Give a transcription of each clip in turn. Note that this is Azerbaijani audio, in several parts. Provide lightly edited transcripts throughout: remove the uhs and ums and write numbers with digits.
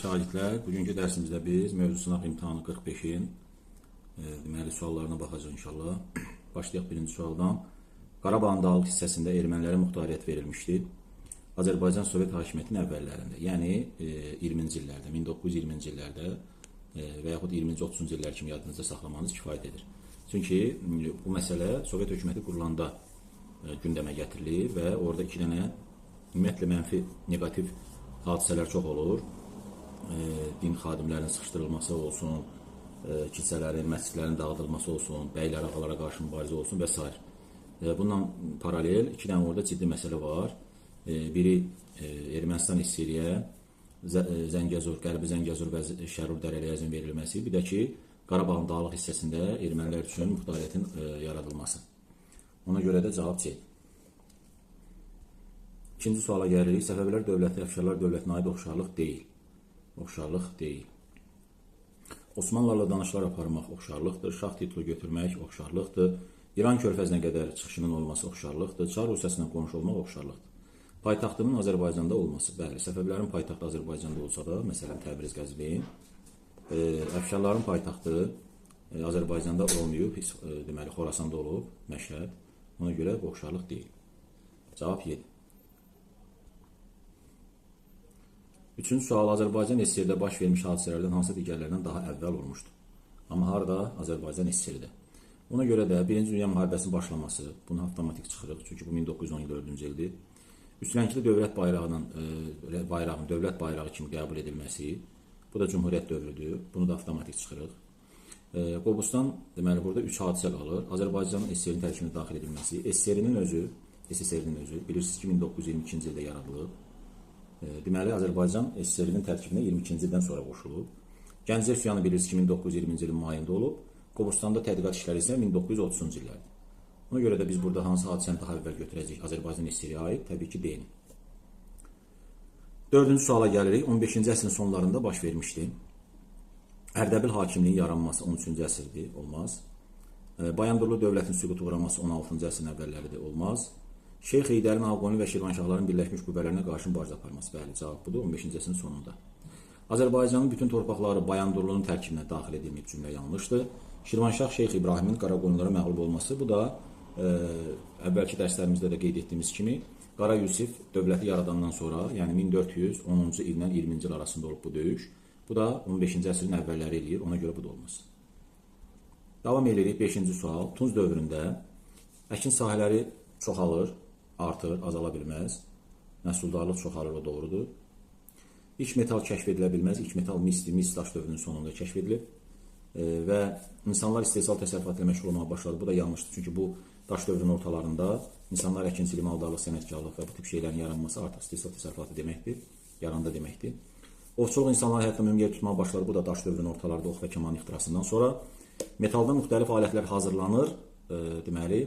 Şagirdlər, bugünkü dərsimizdə biz mövzu sınaq imtahanı 45-in deməli suallarına baxacağıq inşallah. Başlayaq birinci sualdan. Qarabağın dağlıq hissəsində ermənilərə muxtariyyət verilmişdi. Azərbaycan Sovet hakimiyyətinin əvvəllərində, yəni 20-ci illərdə, 1920-ci illərdə və yaxud 20-ci 30-cu illər kimi yadınızda saxlamanız kifayət edir. Çünki bu məsələ Sovet hökuməti qurulanda gündəmə gətirilir və orada iki dənə ümumiyyətlə mənfi, neqativ hadisələr çox olur. Din xadimlərinin sıxışdırılması olsun, kilsələrin, məscidlərin dağıdılması olsun, bəylər, ağalara qarşı mübarizə olsun və s. Bununla paralel iki dənə orada ciddi məsələ var. Biri Ermənistan SSR-yə Zəngəzur, Qərbi Zəngəzur və Şərur dərələyəzin verilməsi, bir də ki, Qarabağın dağlıq hissəsində ermənilər üçün muxtariyyətin yaradılması. Ona görə də cavab C. İkinci suala gəlirik. Səfəvilər dövləti Əfşarlar dövlətinə aid oxşarlıq deyil. Oxşarlıq deyil. Osmanlılarla danışıqlar aparmaq oxşarlıqdır. Şah titulu götürmək oxşarlıqdır. İran körfəzinə qədər çıxışının olması oxşarlıqdır. Çar Rusiyasına qonşu olmaq oxşarlıqdır. Paytaxtının Azərbaycanda olması. Bəli, Səfəvilərin paytaxtı Azərbaycanda olsa da, məsələn Təbriz, Qəzvin, Əfşarların paytaxtı Azərbaycanda olmayıb, deməli Xorasanda olub, Məşəd. Ona görə bu oxşarlıq deyil. Cavab 7. Üçüncü sual, Azərbaycan SSR-də baş vermiş hadisələrdən hansı digərlərdən daha əvvəl olmuşdu? Amma harada? Azərbaycan SSR-də. Ona görə də Birinci Dünya Müharibəsinin başlaması, bunu avtomatik çıxırıq, çünki bu 1914-cü ildir. Üç rəngli dövlət bayrağının, bayrağın dövlət bayrağı kimi qəbul edilməsi, bu da Cumhuriyyət dövrüdür, bunu da avtomatik çıxırıq. Qobustan, deməli, burada 3 hadisə qalır. Azərbaycan SSR-nin tərkibinə daxil edilməsi, SSR-nin özü, bilirsiniz ki, 1922-ci ildə yaradılıb. Deməli, Azərbaycan SSR-nin tərkibinə 22-ci ildən sonra qoşulub. Gəncə üsyanı bilirsiniz ki, 1920-ci ilin mayında olub. Qobustanda tədqiqat işləri isə 1930-cu illərdir. Ona görə də biz burada hansı hadisəni daha əvvəl götürəcəyik Azərbaycan SSR-yə aid? Təbii ki, D-ni. Dördüncü suala gəlirik. 15-ci əsrin sonlarında baş vermişdi. Ərdəbil hakimliyi yaranması 13-cü əsrdir, olmaz. Bayandurlu dövlətinin süquta uğraması 16-cı əsrin əvvəlləridir, olmaz. Şeyx Heydərin Ağqoyunlu və Şirvanşahların birləşmiş qüvvələrinə qarşı mübarizə aparması. Bəli, cavab budur, 15-ci əsrin sonunda. Azərbaycanın bütün torpaqları Bayandurlunun tərkibinə daxil edilməyib, cümlə yanlışdır. Şirvanşah Şeyx İbrahimin Qaraqoyunlara məğlub olması, bu da əvvəlki dərslərimizdə də qeyd etdiyimiz kimi Qara Yusif dövləti yaradandan sonra, yəni 1410-cu illə 20-ci il arasında olub bu döyüş. Bu da 15-ci əsrin əvvəlləri eləyir, ona görə bu da olmaz. Davam edirik, 5-ci sual. Tunc dövründə əkin sahələri çoxalır, artır, azala bilməz. Məhsuldarlıq çoxalır, o doğrudur. İlk metal kəşf edilə bilməz. İlk metal misdir, mis daş dövrünün sonunda kəşf edilib. Və insanlar istehsal təsərrüfatı ilə məşğul olmağa başladı. Bu da yanlışdır. Çünki bu daş dövrünün ortalarında insanlar əkinçilik, maldarlıq, sənətkarlıq və bu tip şeylərin yaranması artıq istehsal təsərrüfatı deməkdir, yaranda deməkdir. Ovçuluq insanların həyatında mühüm yer tutmağa başladı. Bu da daş dövrünün ortalarında ox və kaman ixtirasından sonra. Metaldan müxtəlif alətlər hazırlanır, deməli,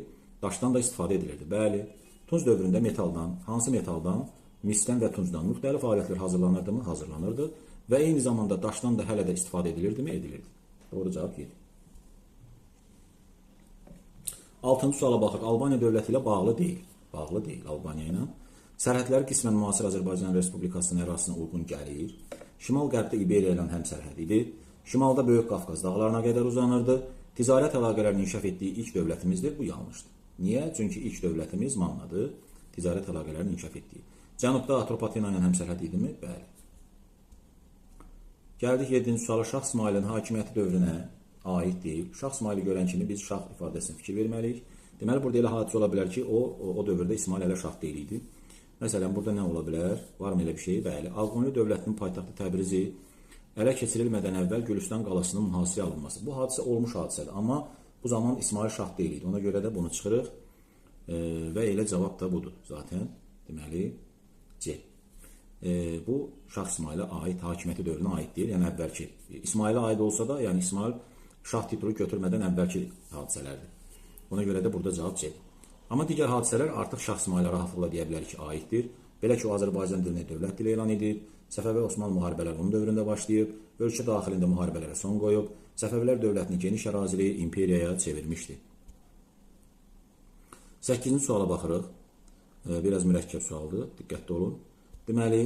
daşdan da istifadə edilirdi. Bəli, Tunc dövründə metaldan, hansı metaldan? Misdən və tuncdan müxtəlif alətlər hazırlanırdı mı? Hazırlanırdı. Və eyni zamanda daşdan da hələ də istifadə edilirdi mi? Edilirdi. Doğru cavab 7. Altıncı suala baxırıq. Albaniya dövləti ilə bağlı deyil. Bağlı deyil Albaniya ilə. Sərhədləri qismən müasir Azərbaycan Respublikasının ərazisinə uyğun gəlir. Şimal-qərbdə İberiya ilə həmsərhəd idi. Şimalda Böyük Qafqaz dağlarına qədər uzanırdı. Ticarət əlaqələrinin inkişaf etdiyi ilk dövlətimizdir. Bu yanlışdır. Niyə? Çünki ilk dövlətimiz Mannadır. Ticarət əlaqələrinin inkişaf etdiyi. Cənubda Atropatena ilə həmsərhəd idimi? Bəli. Gəldik 7-ci suala. Şah İsmailin hakimiyyəti dövrünə aid deyil. Şah İsmaili görən kimi biz şah ifadəsini fikir verməliyik. Deməli, burada elə hadisə ola bilər ki, o dövrdə İsmail hələ şah deyil idi. Məsələn, burada nə ola bilər? Varmı elə bir şey? Bəli. Ağqoyunlu dövlətinin paytaxtı Təbrizi ələ keçirilmədən əvvəl Gülüstan qalasının mühasirəyə alınması. Bu hadisə olmuş hadisədir, amma bu zaman İsmail şah deyil idi. Ona görə də bunu çıxırıq və elə cavab da budur zaten. Deməli, C. Bu Şah İsmailə aid, hakimiyyəti dövrünə aid deyil. Yəni, əvvəlki. İsmailə aid olsa da, yəni İsmail şah titulu götürmədən əvvəlki hadisələrdir. Ona görə də burada cavab C. Amma digər hadisələr artıq Şah İsmailə rahatlıqla deyə bilərik ki, aiddir. Belə ki, o Azərbaycan dilini dövlət dili elan edib, Səfəvi Osmanlı müharibələri onun dövründə başlayıb, ölkə daxilində müharibələrə son qoyub, Səfəvilər dövlətini geniş ərazili imperiyaya çevirmişdi. 8-ci suala baxırıq. Biraz mürəkkəb sualdır, diqqətli olun. Deməli,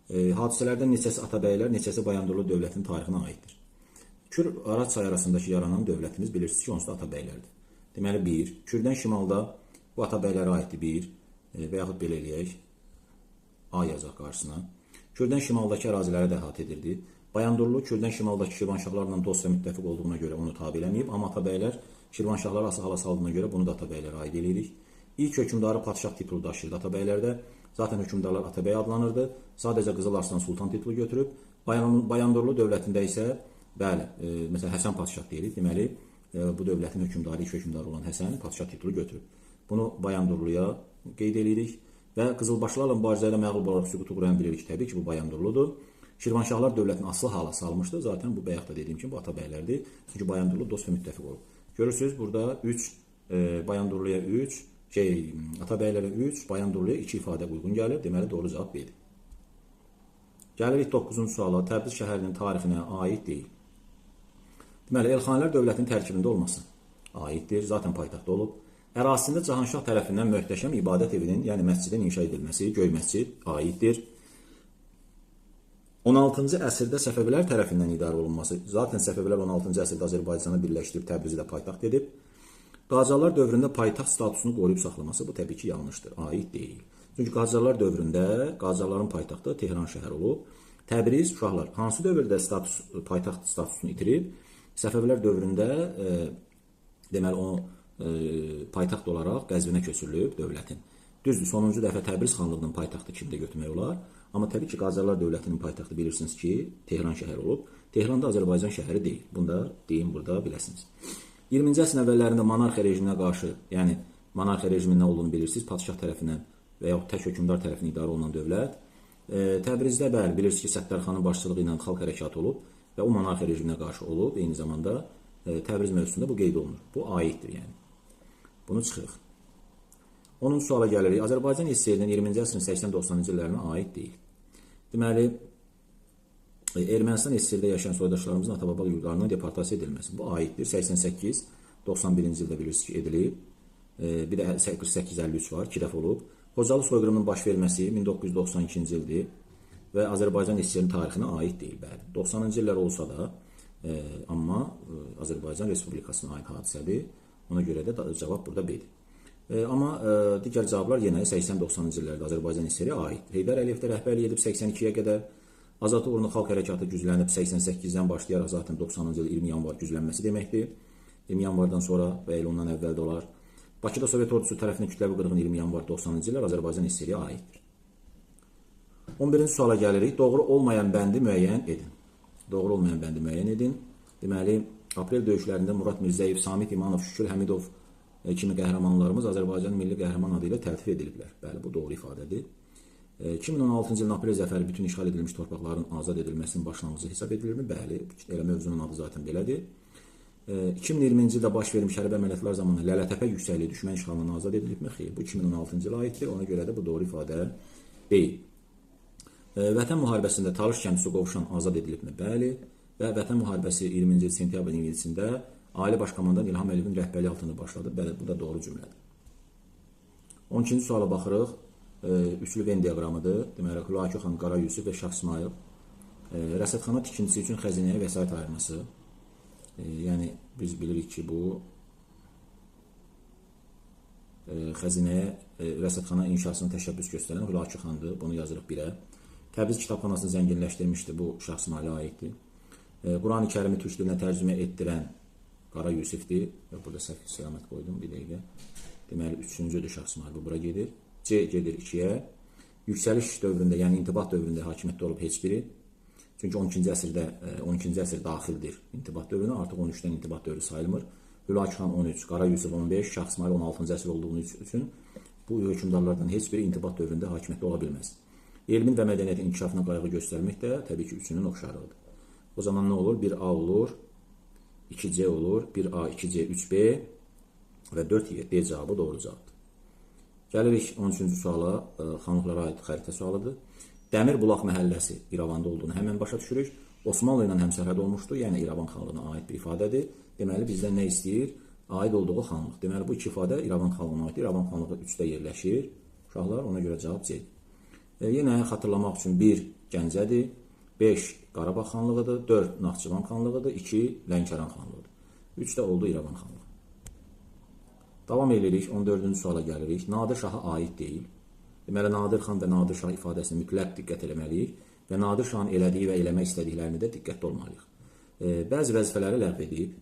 Hadisələrdən neçəsi Atabəylər, neçəsi Bayandurlu dövlətinin tarixinə aiddir. Kür Araz çayı arasındakı yaranan dövlətimiz bilirsiniz ki, onsuz da Atabəylərdir. Deməli 1. Kürdən şimalda bu Atabəylərə aiddir 1 və yaxud belə eləyək. A yazaq qarşısına. Kürdən şimaldakı ərazilərə də əhatə edirdi. Bayandurlu Kürdən şimaldakı Şirvanşahlarla dost və müttəfiq olduğuna görə onu tabe eləməyib, amma Atabəylər Şirvanşahları ası hala saldığına görə bunu da Atabəylərə aid eləyirik. İlk hökmdarı padşah titulu daşıyırdı Atabəylərdə. Zaten hökmdarlar Atabəy adlanırdı. Sadəcə Qızıl Arslan Sultan titulu götürüb. Bayandurlu dövlətində isə bəli, məsələn Həsən padşah deyirik. Deməli, bu dövlətin hökmdarı, ilk hökmdarı olan Həsən padşah titulu götürüb. Bunu Bayandurluya qeyd eləyirik və Qızılbaşlarla mübarizədə məğlub olaraq süquta uğrayan bilirik ki, təbii ki, bu Bayandurludur. Şirvanşahlar dövlətini asılı hala salmışdı. Zaten bu bayaq da dediyim kimi bu Atabəylərdir. Çünki Bayandurlu dost və müttəfiq olub. Görürsünüz, burada 3 Bayandurluya 3, Atabəylərə 3, Bayandurluya 2 ifadə uyğun gəlir. Deməli, doğru cavab B-dir. Gəlirik 9-cu suala. Təbriz şəhərinin tarixinə aid deyil. Deməli, Elxanilər dövlətinin tərkibində olması aiddir. Zaten paytaxtda olub. Ərazisində Cahanşah tərəfindən möhtəşəm ibadət evinin, yəni məscidin inşa edilməsi, Göy məscid aiddir. 16-cı əsrdə Səfəvilər tərəfindən idarə olunması. Zaten Səfəvilər 16-cı əsrdə Azərbaycanı birləşdirib Təbrizi də paytaxt edib. Qacarlar dövründə paytaxt statusunu qoruyub saxlaması, bu təbii ki, yanlışdır, aid deyil. Çünki Qacarlar dövründə Qacarların paytaxtı Tehran şəhəri olub. Təbriz, uşaqlar, hansı dövrdə paytaxt statusunu itirib? Səfəvilər dövründə deməli, o paytaxt olaraq Qəzvinə köçürülüb dövlətin. Düzdür, sonuncu dəfə Təbriz xanlığının paytaxtı kimdə götürmək olar? Amma təbii ki, Qacarlar dövlətinin paytaxtı bilirsiniz ki, Tehran şəhəri olub. Tehran da Azərbaycan şəhəri deyil. Bunu da deyim burada, biləsiniz. 20-ci əsrin əvvəllərində monarxiya rejiminə qarşı, yəni monarxiya rejiminin nə olduğunu bilirsiniz, padşah tərəfindən və yaxud tək hökmdar tərəfindən idarə olunan dövlət. Təbrizdə, bəli, bilirsiniz ki, Səttarxanın başçılığı ilə xalq hərəkatı olub və o monarxiya rejiminə qarşı olub. Eyni zamanda Təbriz mövzusunda bu qeyd olunur. Bu aiddir, yəni. Bunu çıxırıq. 10-cu suala gəlirik. Azərbaycan SSR-nin 20-ci əsrin 80-90-cı illərinə aid deyil. Deməli, Ermənistan SSR-də yaşayan soydaşlarımızın ata-baba yurtlarından deportasiya edilməsi. Bu aiddir. 88-91-ci ildə bilirsiniz ki, edilib. Bir də 48-53 var, 2 dəfə olub. Xocalı soyqırımının baş verməsi 1992-ci ildir və Azərbaycan SSR-nin tarixinə aid deyil, bəli. 90-cı illər olsa da, amma Azərbaycan Respublikasına aid hadisədir. Ona görə də cavab burada B-dir. Amma digər cavablar yenə 80-90-cı illərdə Azərbaycan SSR-ə aiddir. Heydər Əliyev də rəhbərlik edib 82-yə qədər. Azadlıq uğrunda xalq hərəkatı güclənib 88-dən başlayaraq zaten 90-cı il 20 yanvar güclənməsi deməkdir. 20 yanvardan sonra və elə ondan əvvəl də olar. Bakıda Sovet ordusu tərəfindən kütləvi qırğın 20 yanvar 90-cı illər Azərbaycan SSR-ə aiddir. 11-ci suala gəlirik. Doğru olmayan bəndi müəyyən edin. Doğru olmayan bəndi müəyyən edin. Deməli, aprel döyüşlərində Murad Mirzəyev, Samit İmanov, Şükür Həmidov kimi qəhrəmanlarımız Azərbaycanın milli qəhrəman adı ilə təltif ediliblər. Bəli, bu doğru ifadədir. 2016-cı ilin aprel zəfəri bütün işğal edilmiş torpaqların azad edilməsinin başlanğıcı hesab edilirmi? Bəli, elə mövzunun adı zaten belədir. 2020-ci ildə baş vermiş hərbi əməliyyatlar zamanı Lələtəpə yüksəkliyi düşmən işğalından azad edilibmi? Xeyr, bu 2016-cı ilə aiddir. Ona görə də bu doğru ifadə deyil. Vətən müharibəsində Talış kəndisi Qovşan azad edilibmi? Bəli. Və Vətən müharibəsi 20-ci il sentyabrın 27-sində Ali Baş Komandan İlham Əliyevin rəhbərliyi altında başladı. Bəli, bu da doğru cümlədir. 12-ci suala baxırıq. Üçlü Venn diaqramıdır. Deməli, Hülakü xan, Qara Yusif və Şah İsmayıl. Rəsədxana tikintisi üçün xəzinəyə vəsait ayırması. Yəni, biz bilirik ki, bu xəzinəyə rəsədxana inşasına təşəbbüs göstərən Hülakü xandır. Bunu yazırıq 1-ə. Təbriz kitabxanasını zənginləşdirmişdi. Bu Şah İsmayıla aiddir. Quran-ı Kərimi türk dilinə tərcümə etdirən Qara Yusifdir. Burada səhv səlamət qoydum bir dəqiqə. Deməli, 3-cüdür Şah İsmayıl. Bu bura gedir. C gedir 2-yə. Yüksəliş dövründə, yəni intibah dövründə hakimiyyətdə olub heç biri. Çünki 12-ci əsrdə 12-ci əsr daxildir intibah dövrünə. Artıq 13-dən intibah dövrü sayılmır. Hülakü xan 13, Qara Yusif 15, Şah İsmayıl 16-cı əsr olduğu üçün bu hökmdarlardan heç biri intibah dövründə hakimiyyətdə ola bilməz. Elmin və mədəniyyətin inkişafına qayğı göstərmək də təbii ki, üçünün oxşarlığıdır. O zaman nə olur? 1A olur, 2C olur, 1A, 2C, 3B və 4D cavabı doğru cavabdır. Gəlirik 13-cü suala, xanlıqlara aid xəritə sualıdır. Dəmirbulaq məhəlləsi İrəvanda olduğunu həmən başa düşürük. Osmanlı ilə həmsərhəd olmuşdu, yəni İrəvan xanlığına aid bir ifadədir. Deməli, bizdən nə istəyir? Aid olduğu xanlıq. Deməli, bu iki ifadə İrəvan xanlığına aiddir. İrəvan xanlığı 3-də yerləşir. Uşaqlar, ona görə cavab C. Yenə xatırlamaq üçün 1 Gəncədir, 5 Qarabağ xanlığıdır, 4 Naxçıvan xanlığıdır, 2 Lənkəran xanlığıdır. 3 də oldu İrəvan xanlığı. Davam edirik, 14-cü suala gəlirik. Nadir Şaha aid deyil. Deməli, Nadir xan və Nadir Şah ifadəsinə mütləq diqqət eləməliyik və Nadir Şahın elədiyi və eləmək istədiklərini də diqqətli olmalıyıq. Bəzi vəzifələri ləğv edib,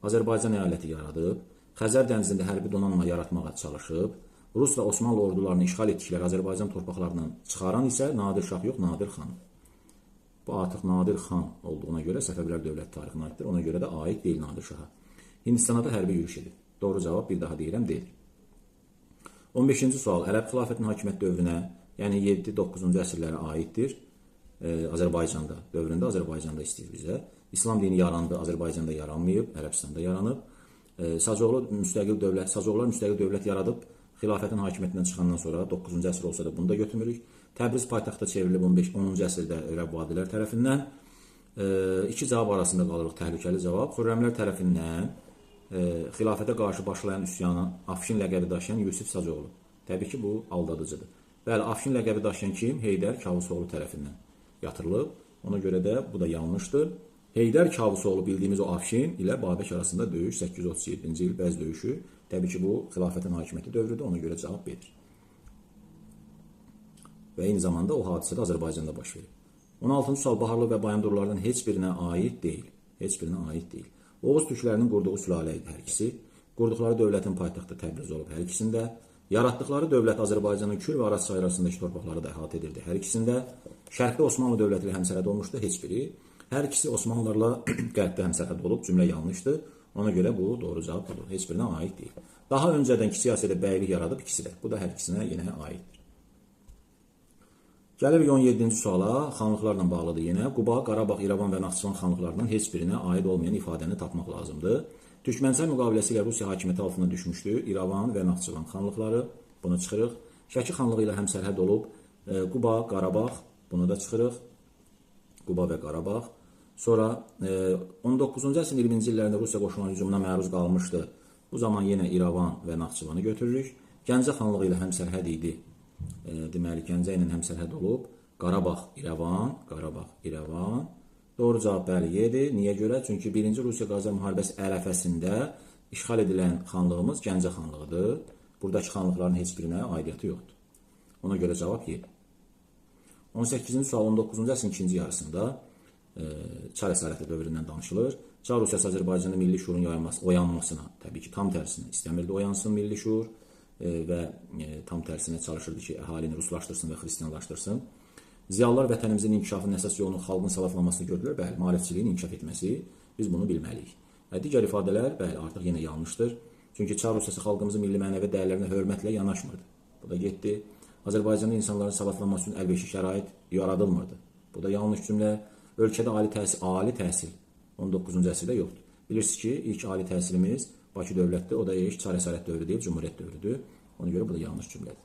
Azərbaycan əyaləti yaradıb, Xəzər dənizində hərbi donanma yaratmağa çalışıb, Rus və Osmanlı ordularını işğal etdikləri Azərbaycan torpaqlarından çıxaran isə Nadir Şah yox, Nadir xan. Bu artıq Nadir xan olduğuna görə Səfəvilər dövlət tarixinə aiddir. Ona görə də aid deyil Nadir Şaha. Hindistana da hərbi yürüş edib. Doğru cavab bir daha deyirəm, deyil. 15-ci sual Ərəb xilafətinin hakimiyyət dövrünə, yəni 7-9-cu əsrlərə aiddir. Azərbaycanda, dövründə Azərbaycanda istəyir bizə. İslam dini yarandı, Azərbaycanda yaranmayıb, Ərəbistanda yaranıb. Sacoğlu müstəqil dövlət, Sacoğlular müstəqil dövlət yaradıb, xilafətin hakimiyyətindən çıxandan sonra 9-cu əsr olsa da bunu da götürmürük. Təbriz paytaxta çevrilib 10-cu əsrdə Rəvvadilər tərəfindən. İki cavab arasında qalırıq, təhlükəli cavab. Xürrəmlər tərəfindən xilafətə qarşı başlayan üsyana Afşin ləqəbi daşıyan Yusif Sacoğlu. Təbii ki, bu aldadıcıdır. Bəli, Afşin ləqəbi daşıyan kim? Heydər Kavusoğlu tərəfindən yatırılıb. Ona görə də bu da yanlışdır. Heydər Kavusoğlu bildiyimiz o Afşin ilə Babək arasında döyüş 837-ci il Bəz döyüşü. Təbii ki, bu xilafətin hakimiyyəti dövrüdür. Ona görə cavab verir. Və eyni zamanda o hadisə də Azərbaycanda baş verib. 16-cı sual Baharlı və Bayandurlardan heç birinə aid deyil. Heç birinə aid deyil. Oğuz türklərinin qurduğu sülalə idi hər ikisi. Qurduqları dövlətin paytaxtı Təbriz olub hər ikisində. Yaratdıqları dövlət Azərbaycanın Kür və Araz çayı arasındakı torpaqları da əhatə edirdi hər ikisində. Şərqdə Osmanlı dövləti ilə həmsərhəd olmuşdu heç biri. Hər ikisi Osmanlılarla qərbdə həmsərhəd olub, cümlə yanlışdır. Ona görə bu doğru cavab budur. Heç birinə aid deyil. Daha öncədən Kiçik Asiyada bəylik yaradıb ikisi də. Bu da hər ikisinə yenə aiddir. Gəlirik 17-ci suala, xanlıqlarla bağlıdır yenə. Quba, Qarabağ, İrəvan və Naxçıvan xanlıqlarından heç birinə aid olmayan ifadəni tapmaq lazımdır. Türkmənsay müqaviləsi ilə Rusiya hakimiyyəti altına düşmüşdü İrəvan və Naxçıvan xanlıqları. Bunu çıxırıq. Şəki xanlığı ilə həmsərhəd olub Quba, Qarabağ, bunu da çıxırıq. Quba və Qarabağ. Sonra 19-cu əsrin 20-ci illərində Rusiya qoşunlarının hücumuna məruz qalmışdı. Bu zaman yenə İrəvan və Naxçıvanı götürürük. Gəncə xanlığı ilə həmsərhəd idi. Deməli, Gəncə ilə həmsərhəd olub. Qarabağ, İrəvan, Qarabağ, İrəvan. Doğru cavab bəli Y-dir. Niyə görə? Çünki 1-ci Rusiya-Qacar müharibəsi ərəfəsində işğal edilən xanlığımız Gəncə xanlığıdır. Buradakı xanlıqların heç birinə aidiyyəti yoxdur. Ona görə cavab Y. 18-ci sual 19-cu əsrin ikinci yarısında Çar əsarəti dövründən danışılır. Çar Rusiyası Azərbaycanda milli şuurun oyanmasına, təbii ki, tam tərsinə istəmirdi oyansın milli şuur və tam tərsinə çalışırdı ki, əhalini ruslaşdırsın və xristianlaşdırsın. Ziyalılar vətənimizin inkişafının əsas yolunu xalqın savadlanmasını gördülər. Bəli, maarifçiliyin inkişaf etməsi, biz bunu bilməliyik. Və digər ifadələr, bəli, artıq yenə yanlışdır. Çünki Çar Rusiyası xalqımızın milli mənəvi dəyərlərinə hörmətlə yanaşmırdı. Bu da getdi. Azərbaycanda insanların savadlanması üçün əlverişli şərait yaradılmırdı. Bu da yanlış cümlə. Ölkədə ali təhsil 19-cu əsrdə yoxdur. Bilirsiniz ki, ilk ali təhsilimiz Bakı dövlətdir. O da heç Çar əsarət dövrü deyil, Cumhuriyyət dövrüdür. Ona görə bu da yanlış cümlədir.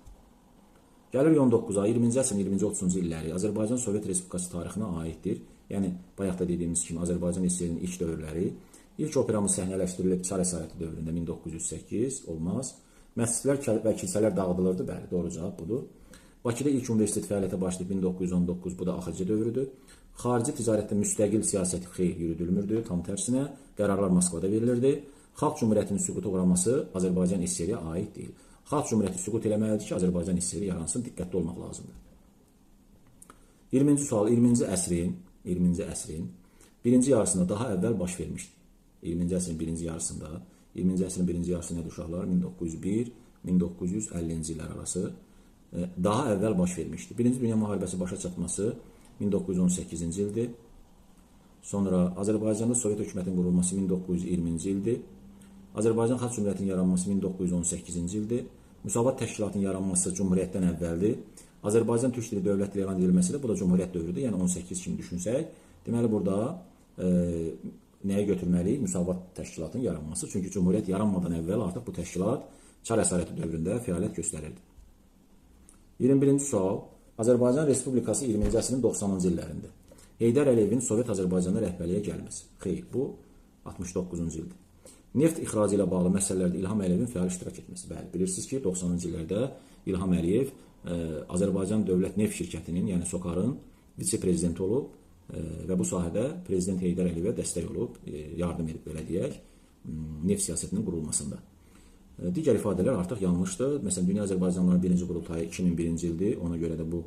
Gəlir 19-a, 20-ci əsrin 20-ci 30-cu illəri Azərbaycan Sovet Respublikası tarixinə aiddir. Yəni, bayaq da dediyimiz kimi Azərbaycan SSR-nin ilk dövrləri. İlk operamız səhnələşdirilib Çar əsarəti dövründə 1908 olmaz. Məscidlər və kilsələr dağıdılırdı. Bəli, doğru cavab budur. Bakıda ilk universitet fəaliyyətə başlayıb 1919, bu da AXC dövrüdür. Xarici ticarətdə müstəqil siyasət xeyr yürüdülmürdü, tam tərsinə qərarlar Moskvada verilirdi. Xalq Cümhuriyyətinin süquta uğraması Azərbaycan SSR-yə aid deyil. Xalq Cümhuriyyəti süqut eləməlidir ki, Azərbaycan SSR yaransın, diqqətli olmaq lazımdır. 20-ci sual 20-ci əsrin birinci yarısında daha əvvəl baş vermişdi. 20-ci əsrin birinci yarısında, 20-ci əsrin birinci yarısı nədir uşaqlar? 1901-1950-ci illər arası daha əvvəl baş vermişdi. Birinci Dünya Müharibəsi başa çatması 1918-ci ildir. Sonra Azərbaycanda Sovet hökumətinin qurulması 1920-ci ildir. Azərbaycan Xalq Cümhuriyyətinin yaranması 1918-ci ildir. Müsavat Təşkilatının yaranması Cumhuriyyətdən əvvəldir. Azərbaycan Türk dili dövlət dili elan edilməsi də bu da Cumhuriyyət dövrüdür. Yəni 18 kimi düşünsək, deməli burada nəyə götürməliyik? Müsavat Təşkilatının yaranması. Çünki Cumhuriyyət yaranmadan əvvəl artıq bu təşkilat Çar əsarəti dövründə fəaliyyət göstərirdi. 21-ci sual. Azərbaycan Respublikası 20-ci əsrin 90-cı illərində Heydər Əliyevin Sovet Azərbaycanda rəhbərliyə gəlməsi. Xeyr, bu 69-cu ildir. Neft ixracı ilə bağlı məsələlərdə İlham Əliyevin fəal iştirak etməsi. Bəli, bilirsiniz ki, 90-cı illərdə İlham Əliyev Azərbaycan Dövlət Neft Şirkətinin, yəni SOCAR-ın Vitse-prezident olub və bu sahədə Prezident Heydər Əliyevə dəstək olub, yardım edib, belə deyək, neft siyasətinin qurulmasında. Digər ifadələr artıq yanlışdır. Məsələn, Dünya Azərbaycanlıların birinci qurultayı 2001-ci ildir. Ona görə də bu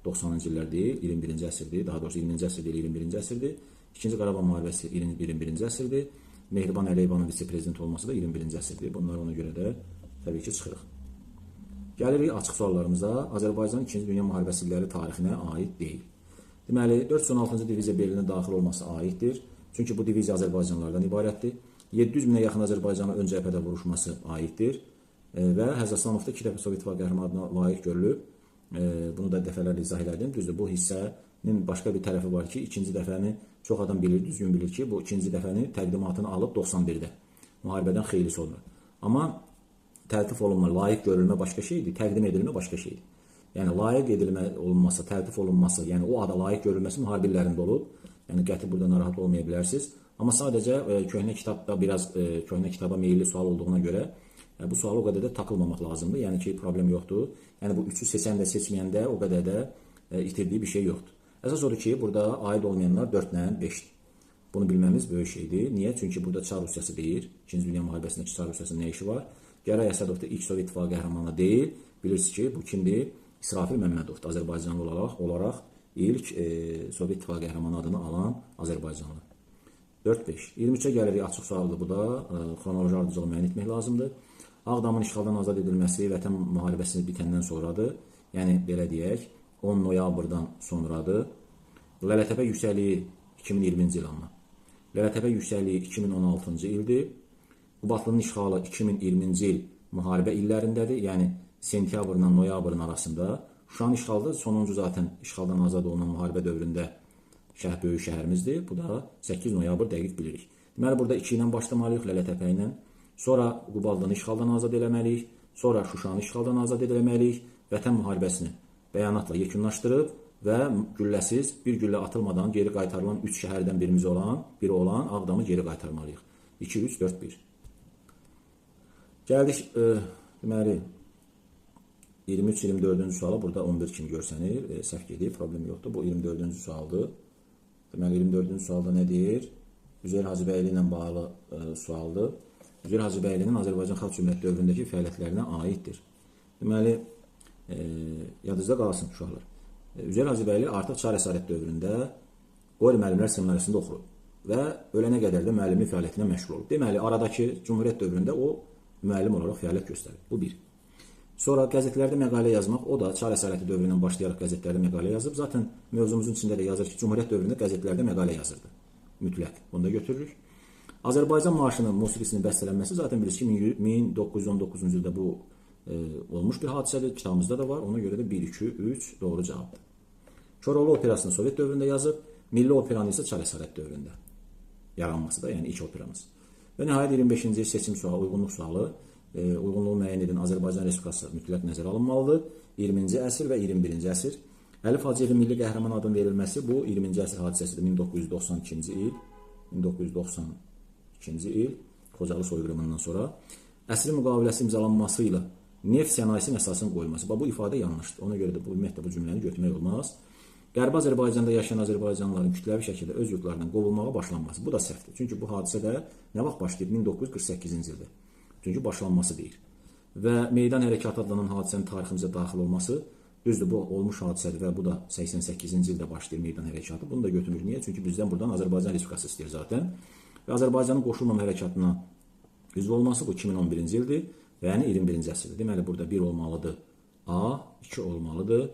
90-cı illər deyil, 21-ci əsrdir. Daha doğrusu 20-ci əsr deyil, 21-ci əsrdir. İkinci Qarabağ müharibəsi 21-ci əsrdir. Mehriban Əliyevanın vitse-prezident olması da 21-ci əsrdir. Bunlar ona görə də təbii ki, çıxırıq. Gəlirik açıq suallarımıza. Azərbaycanın İkinci Dünya Müharibəsi illəri tarixinə aid deyil. Deməli, 416-cı diviziya Berlinə daxil olması aiddir. Çünki bu diviziya Azərbaycanlılardan ibarətdir. 700 minə yaxın Azərbaycanın ön cəbhədə vuruşması aiddir. Və Həzəslanov da 2 dəfə Sovet İttifaqı qəhrəmanı adına layiq görülüb. Bunu da dəfələrlə izah elədim. Düzdür, bu hissənin başqa bir tərəfi var ki, ikinci dəfəni çox adam bilir, düzgün bilir ki, bu ikinci dəfəni təqdimatını alıb 91-də, müharibədən xeyli sonra. Amma təltif olunma, layiq görülmə başqa şeydir, təqdim edilmə başqa şeydir. Yəni, layiq edilmə olunması, təltif olunması, yəni o ada layiq görülməsi müharibə illərində olub. Yəni, qəti burada narahat olmaya bilərsiniz. Amma sadəcə köhnə kitabda biraz köhnə kitaba meyilli sual olduğuna görə bu suala o qədər də takılmamaq lazımdır. Yəni ki, problem yoxdur. Yəni, bu üçü seçən də seçməyən də o qədər də itirdiyi bir şey yoxdur. Əsas odur ki, burada aid olmayanlar 4 ilə 5-dir. Bunu bilməmiz böyük şeydir. Niyə? Çünki burada Çar Rusiyası deyir. İkinci Dünya müharibəsindəki Çar Rusiyasının nə işi var? Gəray Əsədov da ilk Sovet İttifaqı qəhrəmanı deyil. Bilirsiniz ki, bu kimdir? İsrafil Məmmədovdur. Azərbaycanlı olaraq ilk Sovet İttifaqı qəhrəmanı adını alan Azərbaycanlı. 4-5. 23-ə gəlirik, açıq sualdır bu da. Xronoloji ardıcılı müəyyən etmək lazımdır. Ağdamın işğaldan azad edilməsi Vətən müharibəsi bitəndən sonradır. Yəni, belə deyək, 10 noyabrdan sonradır. Lələtəpə yüksəkliyi 2020-ci il amma. Lələtəpə yüksəkliyi 2016-cı ildir. Qubatlının işğalı 2020-ci il müharibə illərindədir. Yəni, sentyabrla noyabrın arasında. Şuşanın işğalı da sonuncu zaten işğaldan azad olunan müharibə dövründə böyük şəhərimizdir. Bu da 8 noyabr dəqiq bilirik. Deməli, burada 2 ilə başlamalıyıq, Lələtəpə ilə. Sonra Qubadlını işğaldan azad eləməliyik. Sonra Şuşanı işğaldan azad eləməliyik. Vətən müharibəsini bəyanatla yekunlaşdırıb və gülləsiz, bir güllə atılmadan geri qaytarılan 3 şəhərdən biri olan Ağdamı geri qaytarmalıyıq. 2, 3, 4, 1. Gəldik, deməli, 23-24-cü suala burada 11 kimi görsənir. Səhv gedib, problem yoxdur. Bu 24-cü sualdır. Deməli, 24-cü sualda nə deyir? Üzeyir Hacıbəyli ilə bağlı sualdır. Üzeyir Hacıbəylinin Azərbaycan Xalq Cümhuriyyəti dövründəki fəaliyyətlərinə aiddir. Deməli, yadınızda qalsın uşaqlar. Üzeyir Hacıbəyli artıq Çar əsarət dövründə Qori müəllimlər seminariyasında oxuyub və ölənə qədər də müəllimlik fəaliyyətinə məşğul olub. Deməli, aradakı Cümhuriyyət dövründə o müəllim olaraq fəaliyyət göstərib. Bu bir. Sonra qəzetlərdə məqalə yazmaq, o da Çar əsarəti dövründən başlayaraq qəzetlərdə məqalə yazıb. Zaten mövzumuzun içində də yazır ki, Cümhuriyyət dövründə qəzetlərdə məqalə yazırdı. Mütləq. Bunu da götürürük. Azərbaycan marşının musiqisinin bəstələnməsi zaten bilirsiniz ki, 1919-cu ildə bu olmuş bir hadisədir. Kitabımızda da var. Ona görə də 1, 2, 3 doğru cavabdır. Koroğlu operasını Sovet dövründə yazıb, Milli operanı isə Çar əsarət dövründə yaranması da, yəni ilk operamız. Və nəhayət 25-ci seçim sualı, uyğunluq sualı. Uyğunluğu müəyyən edən Azərbaycan Respublikası mütləq nəzərə alınmalıdır. 20-ci əsr və 21-ci əsr. Əlif Hacıyevin milli qəhrəman adının verilməsi bu 20-ci əsr hadisəsidir. 1992-ci il. 1992-ci il Xocalı soyqırımından sonra əsrin müqaviləsi imzalanması ilə neft sənayesinin əsasının qoyulması. Bax, bu ifadə yanlışdır. Ona görə də bu ümumiyyətlə bu cümləni götürmək olmaz. Qərbi Azərbaycanda yaşayan Azərbaycanlıların kütləvi şəkildə öz yurtlarından qovulmağa başlanması. Bu da səhvdir. Çünki bu hadisə də nə vaxt başlayıb? 1948-ci ildə. Çünki başlanması deyir. Və meydan hərəkatı adlanan hadisənin tariximizə daxil olması, düzdür, bu olmuş hadisədir və bu da 88-ci ildə başlayır meydan hərəkatı. Bunu da götürmür. Niyə? Çünki bizdən buradan Azərbaycan Respublikası istəyir zaten. Və Azərbaycanın qoşulmama hərəkatına üzv olması bu 2011-ci ildir və yəni 21-ci əsrdir. Deməli, burada 1 olmalıdır A, 2 olmalıdır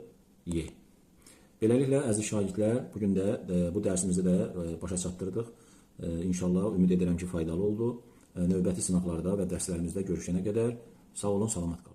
Y. Beləliklə, əziz şagirdlər, bugün də bu dərsimizdə də başa çatdırdıq. İnşallah, ümid edirəm ki, faydalı oldu. Növbəti sınaqlarda və dərslərimizdə görüşənə qədər sağ olun, salamat qalın.